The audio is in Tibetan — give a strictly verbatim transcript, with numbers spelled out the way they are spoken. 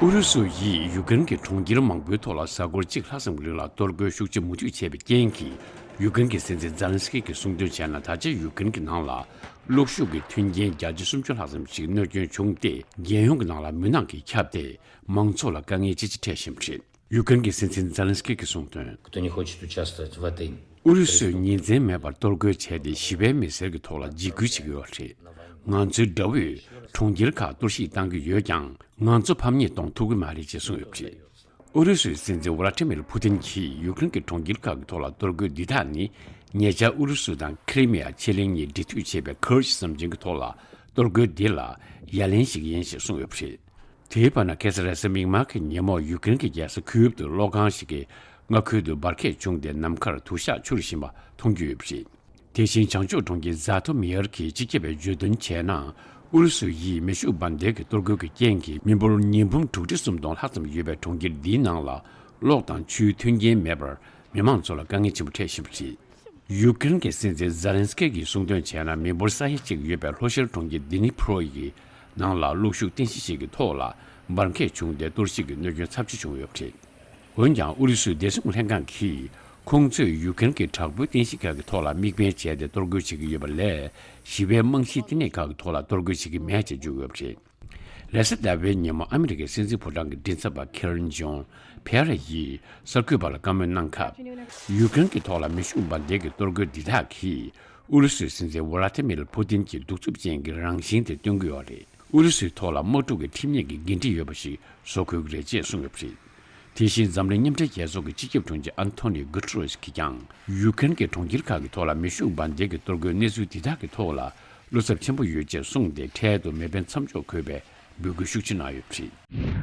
ཨུ་རུ་སུ་ཡིས་ཡུ་ཀེ་རེན་གྱི་གྲོང་ཁྱེར་མང་པོའི་ཐོག་ལ་གཟའ་འཁོར་གཅིག་ལྷག་ཙམ་གྱི་རིང་ལ་གཏོར་རྒོལ་ཤུགས་ཆེ་མུ་མཐུད་བྱས་པའི་རྐྱེན་གྱིས། ཡུ་ཀེ་རེན་གྱི་སྲིད་འཛིན་ཛེ་ལན་སི་ཀི་གིས་གསུངས་དོན་བྱས་ན། ད་ཆ་ཡུ་ཀེ་རེན་གྱི་ནང་ལ་གློག་ཤུགས་ཀྱི་མཐུན་རྐྱེན་བརྒྱ་ཆ་སུམ་ཅུ་ལྷག་ཙམ་ཞིག་གནོད་སྐྱོན་བྱུང་སྟེ། རྒྱལ་ཡོངས་ཀྱི་ནང་ལ་མུན་ནག་གིས་ཁྱབ་སྟེ། མང་ཚོགས་ལ་དཀའ་ངལ་ཅི་ཆེ་འཕྲད་བཞིན་པ་རེད། ཡུ་ཀེ་རེན་གྱི་སྲིད་འཛིན་ཛེ་ལན་སི་ཀི་གིས་གསུངས་དོན། Кто не хочет участвовать в этой ཨུ་རུ་སུས་ཉིན་མཚན་མེད་པར་གཏོར་རྒོལ་བྱས་ཏེ། ཞི་བའི་མི་སེར་གྱི་ཐོག་ལ་འཇིགས་སྐུལ་བྱེད་ཀྱི་ཡོད་པ་རེད། ང་ཚོའི་དགྲ་བོས་གྲོང་ཁྱེར་ཁག་གཏོར་བཤིག་བཏང་གི་ཡོད་ཀྱང་། ང་ཚོ་ཕམ་ཉེས་གཏོང་ཐུབ་ཀྱི་མ་རེད་ཅེས་གསུངས་ཡོད་པ་རེད། ཨུ་རུ་སུའི་སྲིད་འཛིན་ཝ་ལ་ཏི་མིར་ཕུ་ཏིན་གྱིས་ཡུ་ཀེ་རེན་གྱི་གྲོང་ཁྱེར་ཁག་གི་ཐོག་ལ་གཏོར་རྒོལ་འདི་དག་ནི། ཉེ་ཆར་ཨུ་རུ་སུ་དང་ཁི་རི་མི་ཡ་ཕྱེད་གླིང་གཉིས་འབྲེལ་མཐུད་བྱས་པའི་ཁུར་ཤི་གསུམ་ཅན་གྱི་ཐོག་ལ་གཏོར་རྒོལ་འདི་ལ་ཡ་ལན་ཞིག་ཡིན་ཞེས་གསུངས་ཡོད་པ་རེད། དེའི་བར་ན། ཁ་སང་རེས་གཟའ་མིག་དམར་གྱི་ཉིན་མོ། ཡུ་ཀེ་རེན་གྱི་རྒྱལ་ས་ཁིའུབ་ཏུ་གློག་ཁང་ཞིག་གི་མངའ་ཁུལ་དུ་འབར་གས་བྱུང་སྟེ། ནམ་མཁར་དུ་ཞག་འཕྱུར་བཞིན་པ་མཐོང་རྒྱུ་ཡོད་པ་རེད། དེ་བཞིན་བྱང་ཕྱོགས་གྲོང་ཁྱེར་ཛཱ་ཐོ་མི་ཡར་གྱི་སྤྱི་ཁྱབ་པས་བརྗོད་དོན་བྱས་ན། ཨུ་རུ་སུ་ཡིས་མེ་ཤུགས་འབར་མདེལ་གྱི་གཏོར་རྒོལ་གྱི་རྐྱེན་གྱིས་མི་འབོར་ཉིས་འབུམ་དྲུག་ཁྲི་སུམ་སྟོང་ལྷག་ཙམ་ཡོད་པའི་གྲོང་ཁྱེར་འདིའི་ནང་ལ། གློག་དང་ཆུའི་མཐུན་རྐྱེན་མེད་པར་མི་མང་ཚོ་ལ་དཀའ་ངལ་ཆེན་པོ་འཕྲད་བཞིན་པ་རེད། ཡུ་ཀེ་རེན་གྱི་སྲིད་འཛིན་ཛེ་ལན་སི་ཀི་གིས་གསུངས་དོན་བྱས་ན། མི་འབོར་ས་ཡ་གཅིག་ཡོད་པའི་ལྷོ་ཤར་གྲོང་ཁྱེར་ཌི་ནི་པྲོ་ཡི་ནང་ལ་གློག་ཤུགས་རྟེན་གཞི་ཞིག་གི་ཐོག་ལ་འབར་གས་བྱུང་སྟེ། གཏོར་བཤིག་གི་གནོད་སྐྱོན་ཚབས་ཆེ་བྱུང་ཡོད་པ་རེད། འོན་ཀྱང་། ཨུ་རུ་སུའི་བདེ་སྲུང་ལྷན་ཁང་གིས་ཁོང་ཚོས་ཡུ་ཀེ་རེན་གྱི་དྲག་པོའི་རྟེན་གཞི་ཁག་གི་ཐོག་ལ་དམིགས་འབེན་བྱས་ཏེ་གཏོར་རྒོལ་བྱེད་ཀྱི་ཡོད་པ་ལས། ཞི་བའི་རྨང་གཞིའི་བསྟི་གནས་ཁག་གི་ཐོག་ལ་གཏོར་རྒོལ་བྱེད་ཀྱི་མེད་ཅེས་བརྗོད་ཡོད་པ་རེད། རེས་གཟའ་ཟླ་བའི་ཉིན་མོ། ཨ་མི་རི་ཀའི་སྲིད་འཛིན་ཕོ་བྲང་གི་མགྲིན་ཚབ་པ་ཁེ་རན་ཇོན་ཕེ་ར་ཡིས་གསར་འགོད་པ་ལ་བཀའ་མོལ་གནང་སྐབས། ཡུ་ཀེ་རེན་གྱི་ཐོག་ལ་མེ་ཤུགས་འབར་མདེལ་གྱི་གཏོར་རྒོལ་འདི་དག་གིས། ཨུ་རུ་སུའི་སྲིད་འཛིན་ཝ་ལ་ཏི་མིར་ཕུ་ཏིན་གྱི་གདུག་རྩུབ་ཅན་གྱི་རང་བཞིན་དེ་སྟོན་གྱི་ཡོད་རེད། ཨུ་རུ་སུའི་ཐོག་ལ་དམག་འཁྲུག་གི་ཁྲིམས་ཉེས་ཀྱི་འགན་འཁྲི་ཡོད་པ་ཞིག་བཟོ་དགོས་ཀྱི་རེད་ཅེས་གསུངས་ཡོད་པ་རེད། དེ་བཞིན་འཛམ་གླིང་མཉམ་འབྲེལ་རྒྱལ་ཚོགས་ཀྱི་སྤྱི་ཁྱབ་དྲུང་ཆེ་ཨན་ཐོ་ནི་གུ་ཏེ་རེས་ཀྱིས་ཀྱང་། ཡུ་ཀེ་རེན་གྱི་གྲོང་ཁྱེར་ཁག་གི་ཐོག་ལ་མེ་ཤུགས་འབར་མདེལ་གྱི་གཏོར་རྒོལ་གནས་ཚུལ་འདི་དག་གི་ཐོག་ལ་བློ་འཚབ་ཆེན་པོ་ཡོད་ཅེས་གསུངས་ཏེ། འཕྲལ་དུ་མེ་འཕེན་མཚམས་འཇོག་དགོས་པའི་འབོད་སྐུལ་ཤུགས་ཆེ་གནང་ཡོད་པ་རེད།